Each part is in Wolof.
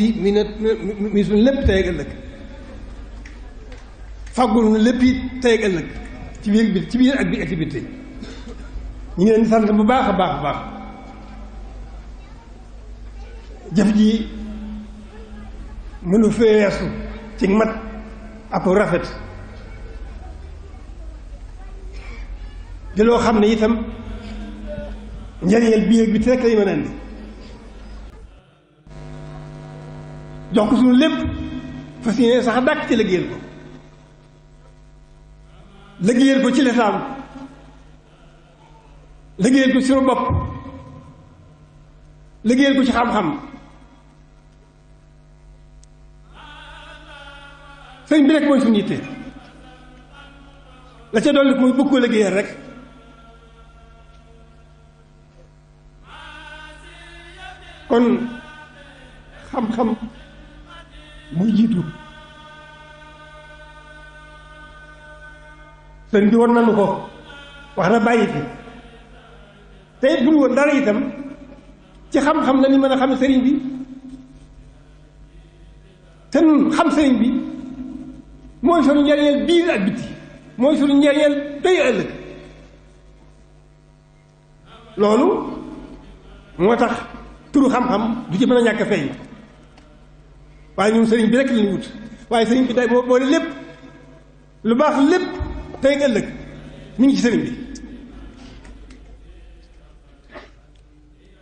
mi suñu lépp tey ak ëllëg faggul nu lépp it tey ak ëllëg ci biir ak bi activité ñu ngi leen di sant bu baax a baax a baax jëf ji mënu fee weesu ci mat ak rafet di loo xam ne itam njëriñal biir bi te rek lay mën a andi jox ko suñu lépp fas yéene sax dàkk ci liggéeyal ko ci lislaam liggéeyal ko ci suñu bopp liggéeyal ko ci xam-xam sëñ bi rek mooy suñu yitte la ca dolli mooy bëgg koo liggéeyal rek kon xam-xam muy jiitu sëñ bi war nañu ko wax na bàyyi fi te it bul woon dara itam ci xam-xam la ni mën a xam sëriñ bi te nun xam sëriñ bi mooy suñu njariñal biir ak biti mooy suñu njariñal tey ëllëg loolu moo tax turu xam-xam du ci mën a ñàkk a feeñ waaye ñun sëriñ bi rek lañu wut waaye sëriñ bi day moo boole lépp lu baax lépp tey ak ëllëg mi ngi ci sëriñ bi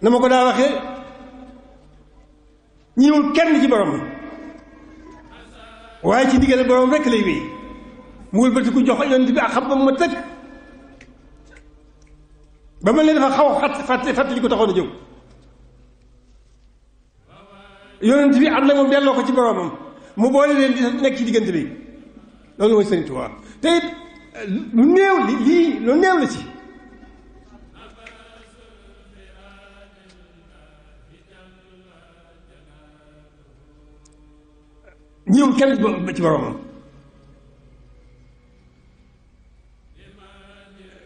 na ma ko daa waxee ñëwul kenn ci borom waaye ci diggante borom rek lay wéy mu wëlbati ku jox yonent bi ak xam-xam ma tëkk ba mel ne dafa xaw a fàttali ko taxoon a jóg yonent bi am na moom delloo ko ci boromam mu boole leen di nekk ci diggante bi loolu mooy Sëriñ Tuubaa te it lu néew lii lu néew la ci ñëwul kenn ba ci boromam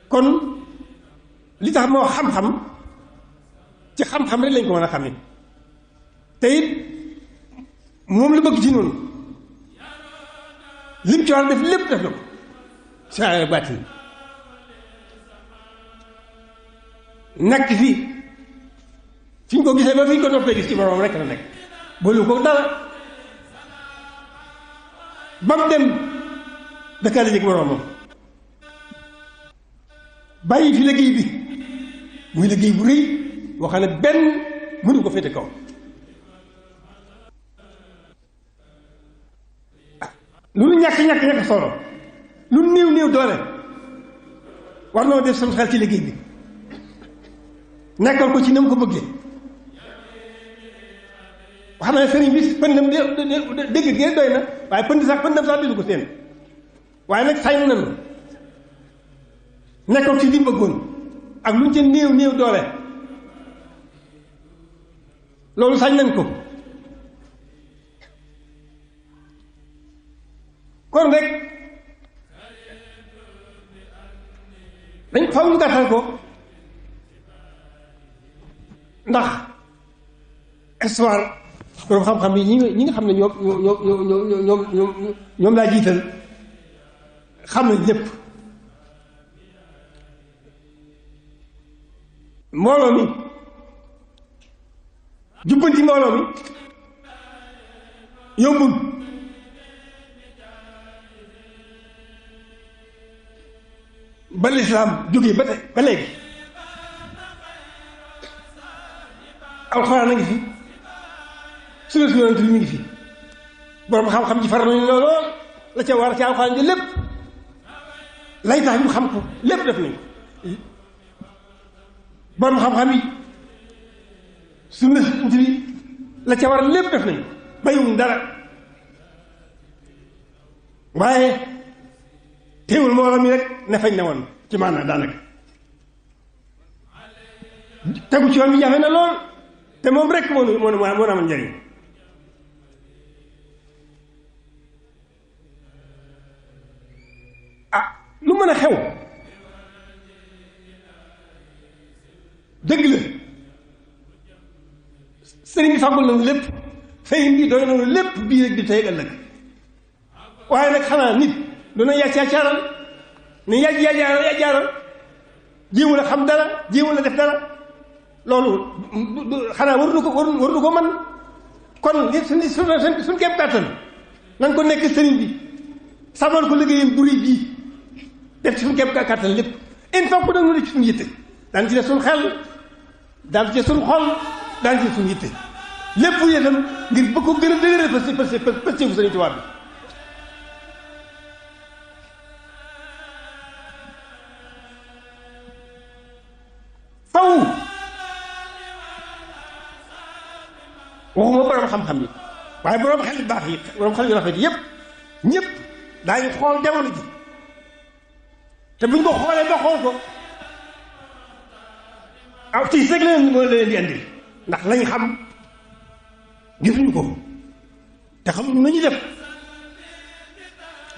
kon li tax moo xam-xam ci xam-xam rek lañ ko mën a xamee te it moom la bëgg ci noonu lim ci war a def lépp def na ko saa baatin nekk fii fi ñu ko gisee ba fi ñu ko noppee gis ci borom rek la nekk boolu ko dara ba mu dem dëkkaale jëg boromam bàyyi fi liggéey bi muy liggéey bu rëy boo xam ne benn mënu ko féete kaw lu nu ñàkk solo lu néew doole war noo def sama xel ci liggéey bi nekkal ko ci na mu ko bëggee wax na ne sëriñ bi pëndam dégg gi doy na waaye pëndam sax dégg ko seen waaye nag sañ nañu nekkal ci li mu bëggoon ak lu ñu ca néew doole loolu sañ nañ ko kon rek dañ faw ñu gàttal ko ndax histoire borom xam-xam yi ñi nga xam ne ñoom laa jiital xam nañ lépp mbooloo mi jubbanti mbooloo mi yombul ba lislaam jógee ba léegi alxuraan a ngi fi sunna si yonent bi mi ngi fi borom xam-xam ci faral nañu lool la ca war ci alxuraan ji lépp lay tax ñu xam ko lépp def nañu borom xam-xam yi sunna si yonent bi la ca war lépp def nañu bayuñ dara waaye teewul mbooloo mi rek ne fañ ne woon ci maanaam daanaka tegu ci yoon bi jafe na lool te moom rek moo amal njëriñ ah lu mën a xew dëgg la sëriñ bi fàggul nañu lépp sëriñ bi doy na lépp bii rek di tey ëllëg waaye nag xanaa nit duna yaacaaral ni yaajaaral jéemu la xam dara jéemu la def dara loolu xanaa waruñu ko man kon suñ képp kàttan nan ko nekk sëriñ bi samal ko liggéeyam bu rëy bii def ci suñ képp kàttan lépp il faut que nag ñu def ci suñu yitte daan ci def suñu xel daan ci def suñu xol daan ci def suñu yitte lépp itam ngir bëgg ko gën a dëgëral parce que Sëriñ Tuubaa bi faw waxuma borom xam-xam yi waaye borom xel yu baax yi borom xel yu rafet yépp ñëpp daañu xool jamono ji te buñ ko xoolee ba xool ko aw tiis rek leen moo leen di andil ndax lañ xam gisuñu ko te xamuñu nañu def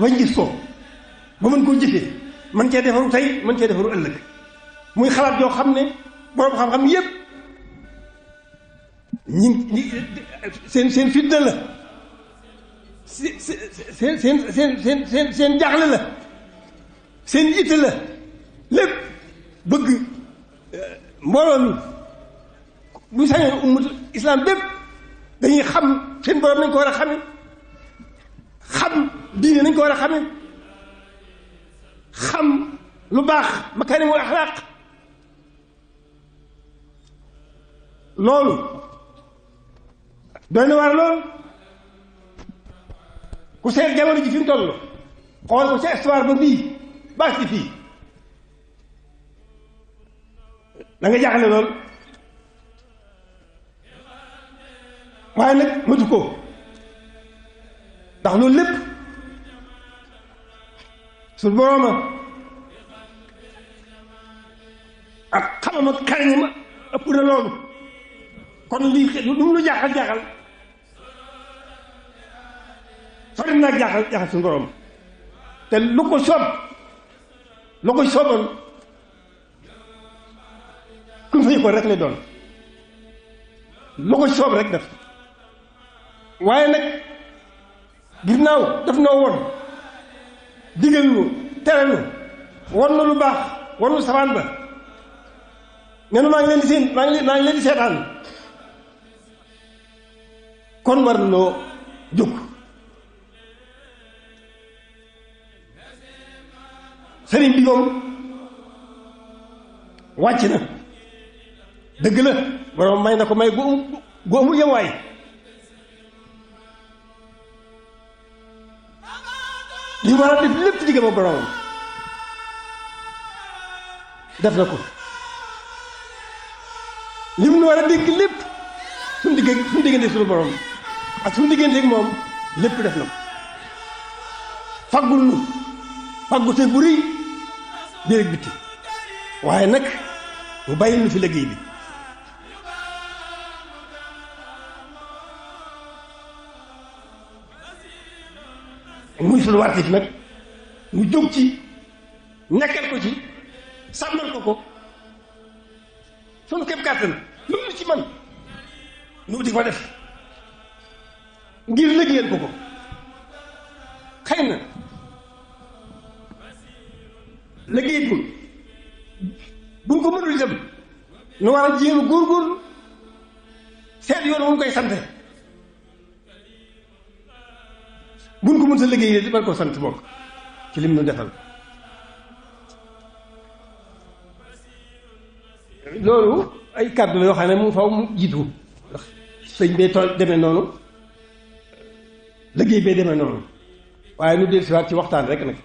bañ gis ko ba mën koo jëfee mën cee defaru tey mën cee defaru ëllëg muy xalaat yoo xam ne borom xam-xam yépp ñi seen fitna la seen jaaxle la seen yitte la lépp bëgg mbooloo mi bu sañoon ummatu islam bépp dañuy xam seen borom nañ ko war a xame xam diine nañ ko war a xame xam lu baax makaarimul axlaaq loolu doy na war lool ku seet jamono ji fi mu toll xool ko ca histoire ba bii baax ci fii da nga jaaxle lool waaye nag matu ko ndax loolu lépp su borooma ak xamam ak xarañam ëpp na loolu kon lii lu mu lu jaaxal sori naag jaaxal suñu borom te lu ko soobal kun fa yëkkoon rek lay doon lu ko soob rek def waaye nag ginnaaw daf noo woon digal nu tere nu won na lu baax won nu safaan ba nenu maa ngi leen di seetaan kon war noo jóg sëriñ bi moom wàcc na dëgg la borom may na ko may gu amul yemaay li war a def lépp diggam ak boromam def na ko li mu war a dégg lépp suñu diggante suñu borom ak suñu diggante ak moom lépp def na ko faggul nu faggute bu rëy biir ak bitti waaye nag mu bàyyi nu fi liggéey bi muy suñu wartif nag mu jóg ci nekkal ko ci sàmmal ko sunu képp kàttan loolu ci man nu di ko def ngir liggéeyal ko xëy na liggéey buñ ko mënul dem nu war a jéem góorgóorlu seet yoon wuñ koy sante buñ ko mën sa liggéey di man ko sant bokk ci lim nu defal loolu ay kàddu la yoo xam ne mu faw mu jiitu ndax sëñ bee tool demee noonu liggéey bee demee noonu waaye nu del siwaat ci waxtaan rek nag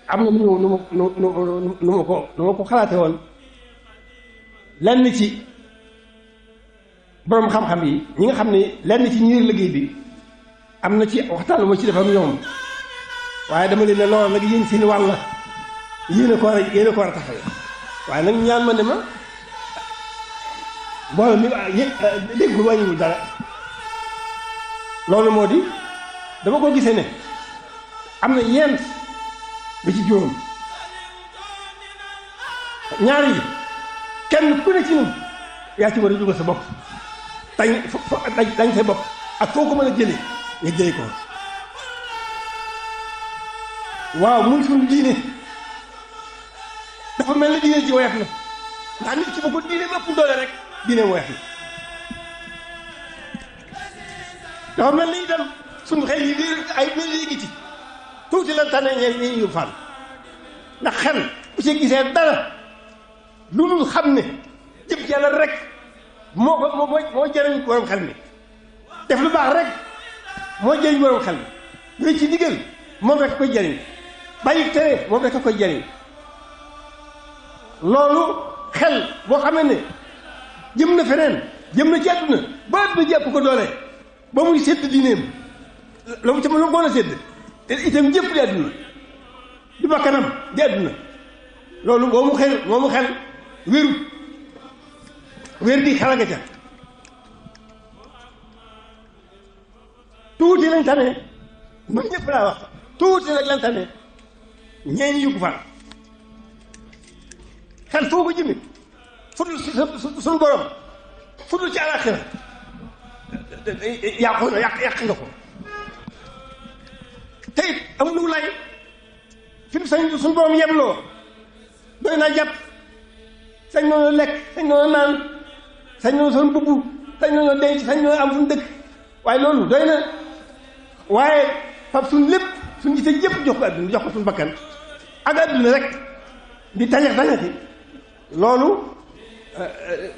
am na nu ma ko xalaate woon lenn ci boroom xam-xam yi ñi nga xam ne lenn ci ñiir liggéey bi am na ci waxtaan lu ma ci defam ñoom waaye dama leen ne loolu nag yéen seen wàll la yéen a ko war a taxawee waaye nag ñaan ma ne ma mbooloo mi déggul wàññiwul dara loolu moo di dama ko gisee ne am na yent ba ci juróom ñaar yi kenn ku ne ci ñun yaa ci war a dugal sa bopp dañ sa bopp ak foo ko mën a jële nga jële ko waaw muy suñu diine dafa mel ni diine ci woyof na ndax nit ci ba ko diine ëpp doole rek diine woyof na dafa mel ni itam suñu xel yi ay léegi ci tuuti lan tànn ñeen ñu faal ndax xel bu ci gisee dara lu dul xam ne jëm ci yàlla rek moo jëriñ borom xel mi def lu baax rek moo jëriñ borom xel mi lu ci digal moom rek koy jëriñ bàyyi tere moom rek koy jëriñ loolu xel boo xamee ne jëm na feneen jëm na ci àdduna ba àdduna jàpp ko doole ba muy sédd diineem la mu ca mën a goon a sédd te itam jëpp di àdduna di bakkanam di àdduna loolu moomu xel wérut wér di xala nga ca tuuti lañ tane ñun ñëpp laa wax tuuti nag lañ tane ñeeñi yu ko far xel foo ko jëme fudul suñu borom fudul ci àlaxira yàqu na yàq nga ko te it amul lay fi mu sañ suñu borom yebloo doy naa jàpp sañ noonu lekk sañ noonu naan sañ noonu son bubb sañ noonu denc sañ noonu am suñu dëkk waaye loolu doy na waaye fab suñ lépp suñ gisee jëpp jox ko adduna jox ko suñu bakkan ak adduna rek di tañax tañaxi loolu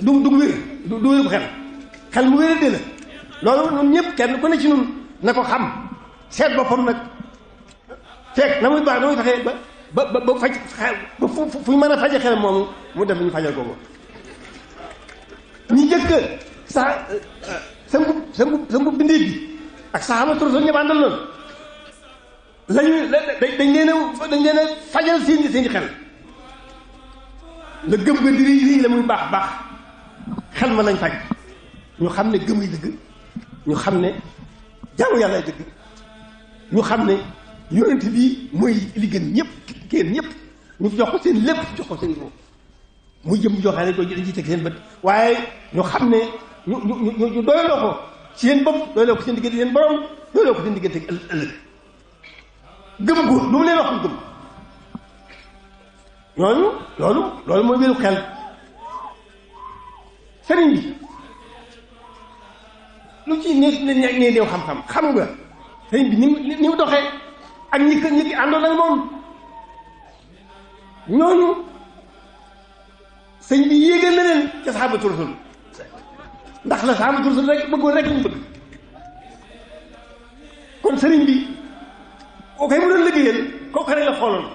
du wér du wér bu xel mu wér de la loolu ñun ñëpp kenn ku ne ci ñun na ko xam seet boppam nag fekk na muy baax na muy fexee ba faj ba fu ñu mën a faje xelam moomu mu def ñu fajal ko moom ñi jëkk sa ngub bindiit bi ak saxaaba toroso ñëpp àndal noonu dañ leen a fajal seeni xel la gëm nga di rii la muy baax xel ma lañ faj ñu xam ne gëm yi dëgg ñu xam ne jaamu yàlla dëgg ñu xam ne yonent bi mooy li gën ñëpp kenn ñëpp ñu jox ko seen lépp jox ko seen bopp muy jëm joxe nañ ko dañ ciy teg seen bët waaye ñu xam ne ñu doyloo ko seen bopp doyloo ko seen diggante seen borom doyloo ko seen diggante ëllëg gëm ko lu mu leen wax gëm ñooñu loolu mooy wéru xel sëriñ bi lu ci ne deew xam nga sëriñ bi ni mu doxee ak ñi ko àndoon ak moom ñooñu sëñ bi yéegal na leen ca saxaabatu rasul ndax la saxaabatu rasul rek bëggoon rek lañu bëgg kon sëriñ bi koo koy mu doon liggéeyal kooku rek la xooloon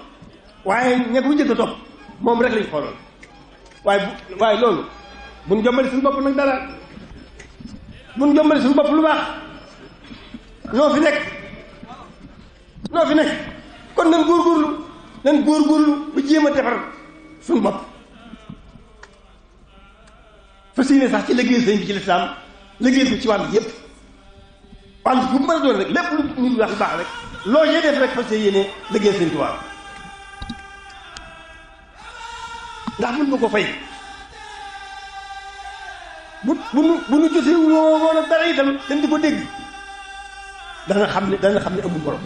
waaye ña ko jëkk a topp moom rek lañ xooloon waaye loolu buñ jombale suñu bopp nag dara buñ jombale suñu bopp lu baax noo fi nekk kon nan góorgóorlu ba jéem a defar suñu bopp fas yéene sax ci liggéey sëñ bi ci lislaam liggéey bi ci wàll yépp wàll bu mën a doon rek lépp lu nit wax lu baax rek loo yee def rek fas yéene liggéey sëñ Tuubaa ndax mën nga ko fay bu nu jotee woon a dara itam dañ di ko dégg dana xam ne amul borom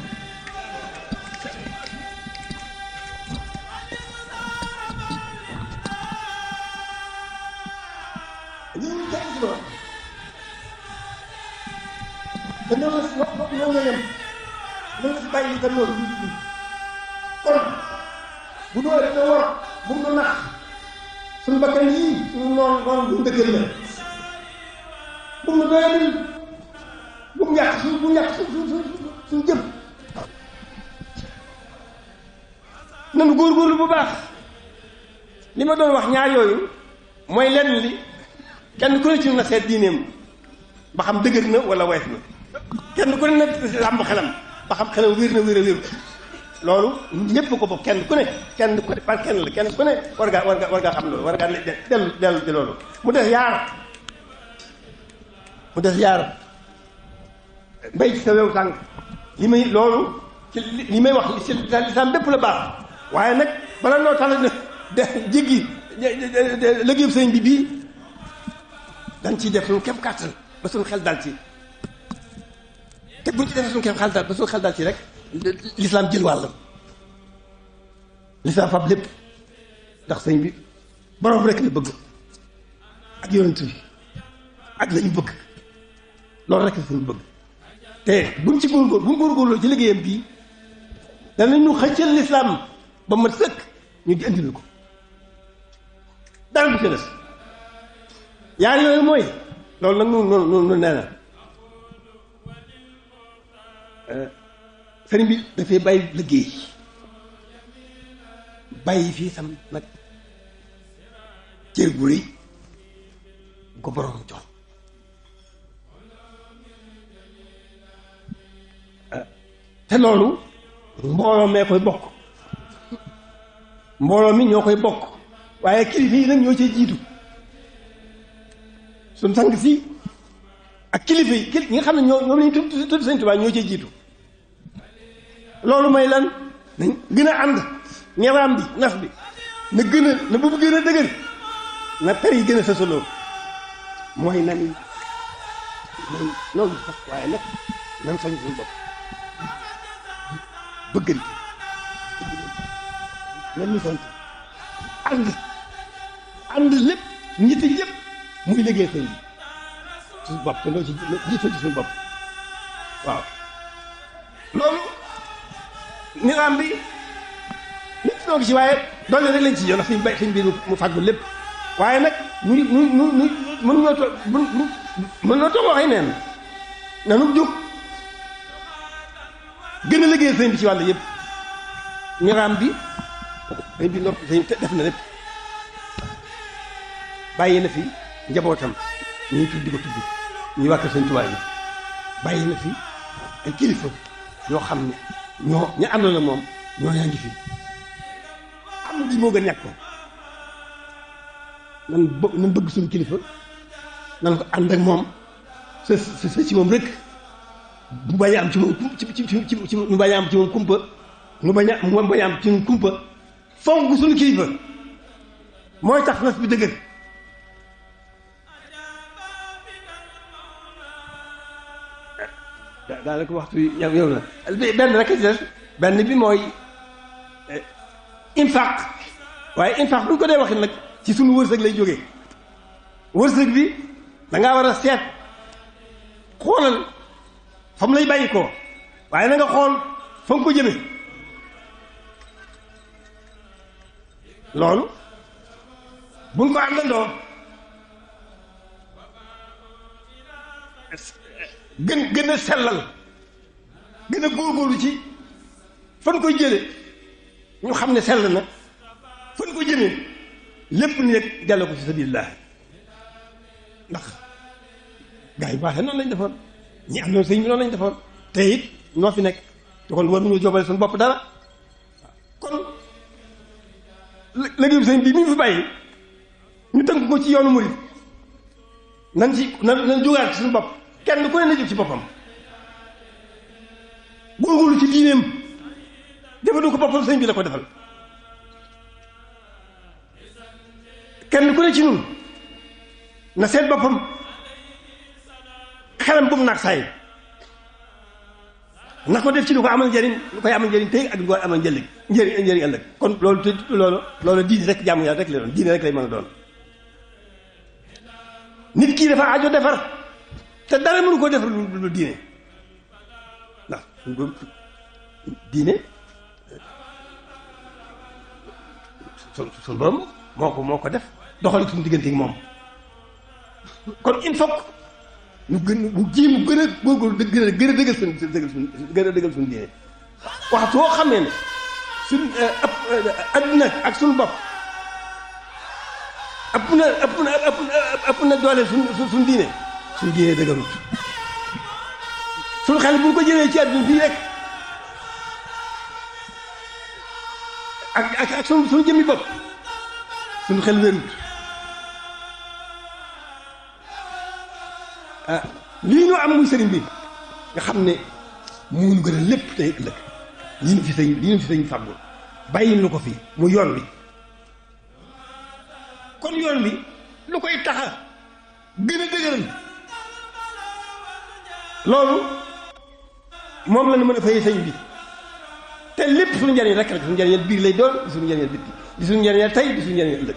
ñoo nga yem na nga si bàyyi li tam loolu kon bu doo def na war bu mu nax suñu bakkan yii suñu noonu bu dëggal la bu mu doyadil bu mu yàq suñu jëm nanu góorgóorlu bu baax li ma doon wax ñaar yooyu mooy lenn li kenn ku ne ci na seet diineem ba xam dëgër na wala woyof na kenn ku ne nag làmb xelam ba xam xelam wér na wér a wér loolu ñëpp ko bopp kenn ku ne par kenn la kenn ku ne war ngaa xam loolu war ngaa dellu ci loolu mu des yaar mbay ci sa wew tànk li may loolu ci li may wax ci lislaam bépp la baax waaye nag bala noo tax de jéggi liggéeyu sëñ bi bii dañ ciy def suñu kéem kàttan ba suñu xel dal ci te buñ ci defee suñu kéem xel dal ba suñu xel dal ci rek lislaam jël wàllam lislaam fab lépp ndax sëñ bi borom rek la bëgg ak yonent bi ak lañu bëgg loolu rek la sëñ bëgg te buñ ci góorgóor buñ góorgóorloo ci liggéeyam bii danañu xëccal lislaam ba mat sëkk ñu indil ko dara du ci des yaar yooyu mooy loolu nag noonu nee na sëriñ bi dafay bàyyi liggéey bàyyi fii sam nag cër bu rëy bu ko borom jox te loolu mbooloo mee koy bokk mbooloo mi ñoo koy bokk waaye kilifa yi nag ñoo cee jiitu suñ sang si ak kilifa yi ñi nga xam ne ñoom lañu tudd Sëñ Tuubaa ñoo cee jiitu loolu mooy lan nañ gën a ànd ñewaam bi nas bi na gën a na bu gën a dëgër na per yi gën a sësaloo mooy nan noonu sax waaye nag nan sañ suñu bopp bëggante nan ñu sant ànd lépp ñitti yëpp muy liggéey sëñ bi suñu bopp te loo ci jiital ci suñu bopp waaw loolu nizaam bi lépp noo ngi ci waaye doole rek lañ ci yoon ndax suñ bi mu fàggu lépp waaye nag mënuñoo toog mënuñoo toog waxee neen nanu jóg gën a liggéey sëñ bi ci wàll yëpp nizaam bi sëñ bi nopp sëñ def na lépp bàyyi na fi njabootam ñuy tudd di ko tudd ñuy wàkk sëñ Tuubaa yi bàyyi na fi ay kilifa yoo xam ne ñu àndoon na moom ñoo yaa ngi fi am gi moo gën ñàkk ko nan bëgg suñu kilifa nan ko ànd ak moom sa ci moom rek mu bañ a am ci moom mu bañ a am ci moom kumpa mu bañ a am ci moom kumpa fonk suñu kilifa mooy tax nas bi dëgër daanaka waxtu yow na benn rek ci des benn bi mooy infaq waaye infaq bu ñu ko dee waxin nag ci suñu wërsëg lay jógee wërsëg bi da ngaa war a seet xoolal fa mu lay bàyyi ko waaye na nga xool fa nga ko jëme loolu buñ ko àndandoo gën a sellal gën a góorgóorlu ci fan koy jële ñu xam ne sell na fan ko jëmee lépp ni rek jàlle ko ci sabilillah ndax gaa yi baaxee noonu lañ defoon ñi am noonu sëñ bi noonu lañ defoon te it noo fi nekk te kon war nañoo jobale suñu bopp dara kon liggéeyu sëñ bi mi ngi fi bàyyi ñu tënk ko ci yoonu murid nan jógaat ci suñu bopp kenn ku ne na jóg ci boppam góorgóorlu ci diineem defalu ko boppam sëñ bi la ko defal kenn ku ne ci nun na seet boppam xelam bu mu naag saay na ko def ci lu ko amal njëriñ lu koy amal njëriñ tey ak lu koy amal njëriñ ëllëg kon loolu diine rek jaamu yàlla rek lay doon diine rek lay mën a doon nit kii dafa aajo defar te dara mënu ko defar lu diine ndax diine suñu borom moo ko def doxal suñu diggante ak moom kon il faut ñu gën a góorgóorlu gën a dëggal suñu diine wax soo xamee ne suñ adduna ak suñu bopp ëpp na doole suñu diine dëgërut suñu xel bu ñu ko jëlee ci adduna bii rek ak suñu jëmmi bopp suñu xel wérut lii ñu am muy sëriñ bi nga xam ne mu ngi gën a lépp tey ëllëg lii ñu fi sëñ fàggul bàyyi lu ko fi mu yoon wi kon yoon wi lu koy taxa gën a dëgëral loolu moom la ñu mën a fayee sëñ bi te lépp suñu njariñ rek rek suñu njariñal biir lay doon di suñu njariñal bitti di suñu njariñal tey di suñu njariñal ëllëg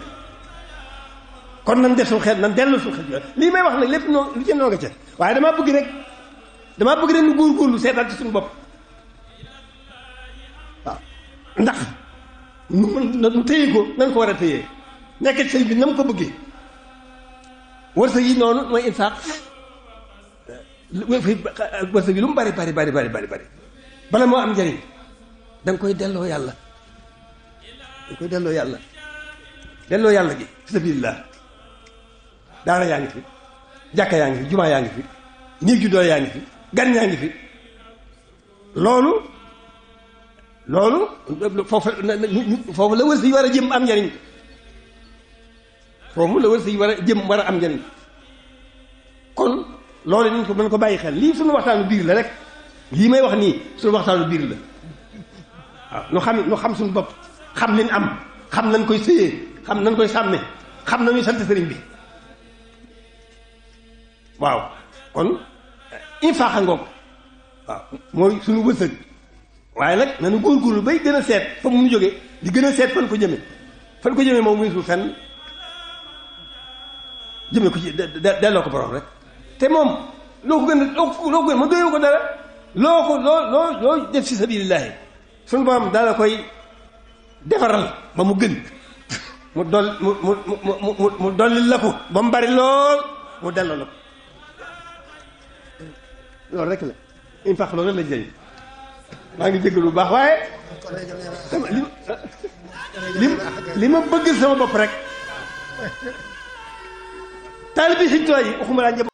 kon nan def suñu xel nan delloo suñu xel lii may wax nag lépp noo lu ci noo nga ca waaye damaa bëgg rek nu góorgóorlu seetal ci suñu bopp waaw ndax nu téye ko nan ko war a téyee nekk ci sëñ bi na mu ko bëggee wërsëg yi noonu mooy infaaq wërsëg yi lu mu bari bala moo am njariñ da nga koy delloo yàlla delloo yàlla gi fi sabilillah daara yaa ngi fi jàkka yaa ngi fi jumaa yaa ngi fi néeg ju doole yaa ngi fi gan yaa ngi fi loolu foofu la wërsëg yi war a jëm am njariñ foofu la wërsëg yi war a am njariñ kon loolu nañ ko mën ko bàyyi xel lii suñu waxtaanu biir la rek lii may wax nii suñu waxtaanu biir la waaw nu xam suñu bopp xam liñ am xam nañ koy sëyee xam nañ koy sàmme xam nañuy sant sëriñ bi waaw kon infaax a ngoog waaw mooy suñu wërsëg waaye nag nañu góorgóorlu bay gën a seet fa mu jóge di gën a seet fan ko jëme moom muy suuf fenn jëme ko ci delloo ko borom rek te moom loo ko gën ma doyoo ko dara loo def ci sabilillahi suñu borom dala koy defaral ba mu gën mu dolli la ko ba mu bari lool mu delloo la ko loolu rek la infaq loolu rek la jëriñ maa ngi jégalu bu baax waaye li ma bëgg sama bopp rek taalibe Sëñ Tuubaa yi waxuma laa